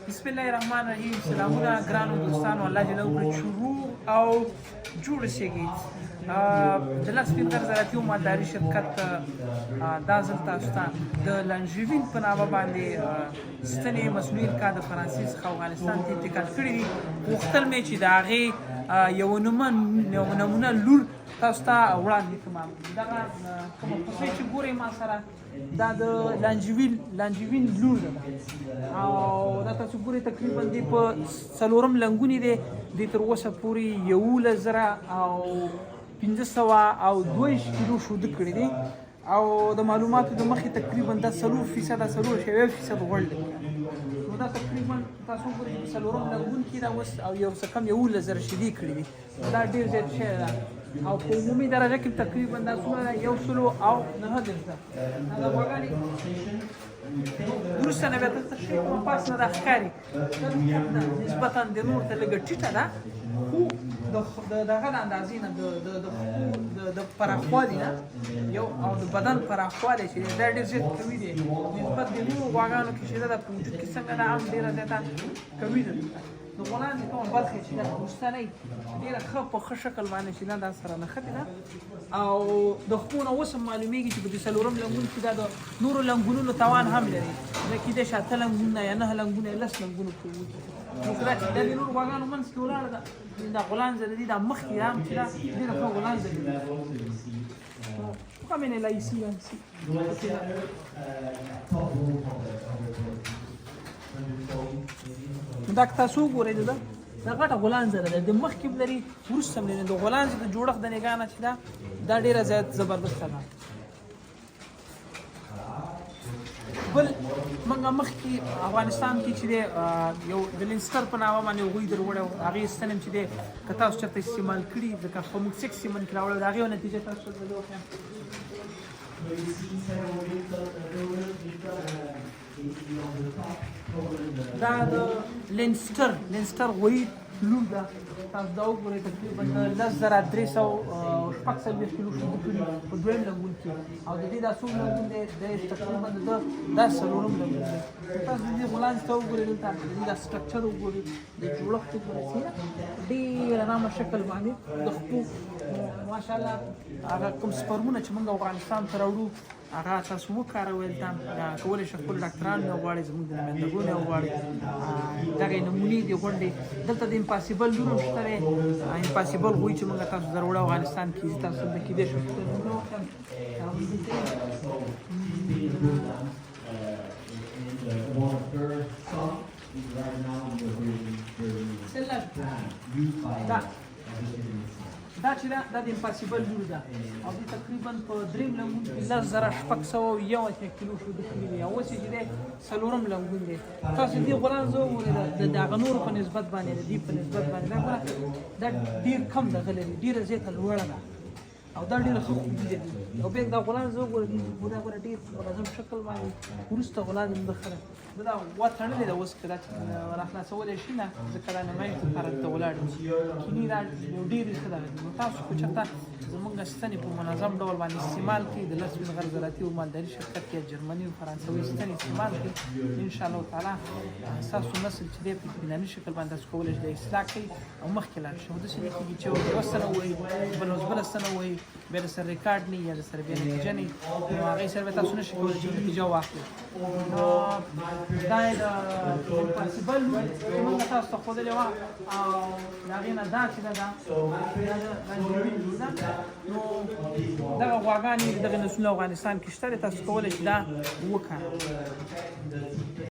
بسم الله الرحمن الرحیم. سلامونه ګرانو دوستانو، الله جل وکړي چې روغ او جوړ اوسېږئ. د لاس سپین غر زراعتي او مالداري شرکت دا ځل تاسو ته د لانژوین په نامه باندې ستنې مصنوعي القاح د فرانسې څخه افغانستان ته انتقال کړي دي. غوښتل مې چې د هغې یوه نمونه لور تاسو ته وړاندې کړم. دغه کومه خوسۍ چې ګورئ ما سره، دا د لانجویل لور ده او دا تاسو ګورئ تقریبا دی په څلورم لنګونی دی. دی تر اوسه پورې 11,522 کیلو شوده کړی دی او د معلوماتو د مخې تقریبا دا 4%، 4.1% غوړ لري. نو دا تقریبا تاسو ګورئ چې په څلورم لنګون کې دا اوس او یو څه کم 11,000 شیدې کړي دي. دا ډېر زیات شی ده او په عمومي درجه کې تقریبا دا څومره ده؟ 109 ده. دا غواګانې وروسته نه بیا دلته شی کومه پاس نه دا ښکاري دا نسبتا د نور ته لږه ټیټه ده، خو د دغه د اندازې نه د د د خپو د پراخوالي نه یو او د بدن پراخوالی چې دی، دا ډېر زیات قوي دی نسبت د نورو غواګانو کې چې ده. په وجود کې څنګه ده هم ډېره زیاته قوي ده. د غولانځې کومه برخه چې ده، وروستنۍ ډېره ښه په ښه شکل باندې چې ده، دا سره نښتې ده او د خپو نه اوس هم معلومیږي چې په دې څلورم لنګون کې دا د نورو لنګونونو توان هم لري. دا کېدای شي اته لنګونه یا نهه لنګونه یا 10 لنګونو پرې وکړي. نو که دا چې د دې نورو غواګانو منځ کې ولاړه ده، دا غولانځه د دې دا مخکې هم چې ده، ډېره ښه غولانځه لري. Pourquoi elle est là ici, là, ici؟ دا که تاسو وګورئ، دا دا غټه غولانځه ده، د مخکې هم لري، وروسته هم لري. د غولانځې د جوړښت د نګاه نه چې ده، دا ډېره زیات زبردسته ده. بل موږ مخکې افغانستان کې چې دی، یو د لینستر په نامه باندې هغوی دروړی و، هغې ستنې هم چې دی، که تاسو چېرته استعمال کړي، ځکه خو موږ سکس سیمن کې راوړی، د هغې یوه نتیجه تاسو ته زه وښیم. دا د لینستر غویی لور ده. تاسو دا وګورئ، تقریبا 10,346 کیلو شروع کړي په دویم لنګون کې او د دې دا څوم لنګون دی؟ د تقریبا د دا څلورم لنګون دی. تاسو د دې غولانځ ته وګورئ، دلته د دې دا سټرکچر وګورئ، د جوړښت وګورئ چې ډېر ارامه شکل باندې د خپو. ماشاءالله، هغه کوم سپرمونه چې موږ افغانستان ته راوړو، هغه تاسو وکاروئ. دلته کولی شئ خپل ډاکټران نه وغواړئ، زموږ د نمایندګو نه وغواړئ دغه نمونې دي غونډې. دلته د امپاسیبل لور هم شته دی. امپاسیبل غوی چې موږ تاسو دروړو افغانستان کې، تاسو دلته کېدای شي. دا دا چې ده، دا د امپاسیبل لور ده او دې تقریبا په دریم لنګون کې 10,681 کیلو شو د کړي دی او اوس یې چې دی څلورم لنګون دی. تاسو دې غولانځه وګورئ، د هغه نورو په نسبت باندې، د دې په نسبت باندې دا ګوره دا ډېر کم دغه لري، ډېره زیاته لوړه ده او دا ډېره ښه خوبي لري. او بیا دا غولانځه وګورئ، دا ګوره ډېر منظم شکل باندې وروسته غولانځه هم ښه ده. دا غوا تړلې ده اوس، که دا راخلاصولی شي نه، ځکه دا نمایش دپاره دلته ولاړ دي. کینې دا یو ډېرې ښه ده. نو تاسو که چېرته زمونږ ستنې په منظم ډول باندې استعمال کړئ، د لس بن غر زراعتي او مالداري شرکت یا جرمني او فرانسوي ستنې استعمال کړئ، انشاءالله تعالی ستاسو نسل چې دی، په اطمیناني شکل باندې تاسو کولی شئ د اصلاح کړئ او مخکې لاړ شئ. خو داسې نه کېږي چې یوه ستنه ووهي، بله ورځ بله ستنه ووهي، بیا د سره ریکارډ نه یا د سره بیا نتیجه نه، نو هغې سره بیا تاسو نشئ کولی چې نتیجه واخلئ. نو دا یې د امپاسیبل چې موږ تاسو ته ښودلې وه او د هغې نه دا چې ده، دا ده. نو دغه غواګانې، دغه نسلونه افغانستان کې شته. تاسو کولی شئ دا وکاروئ.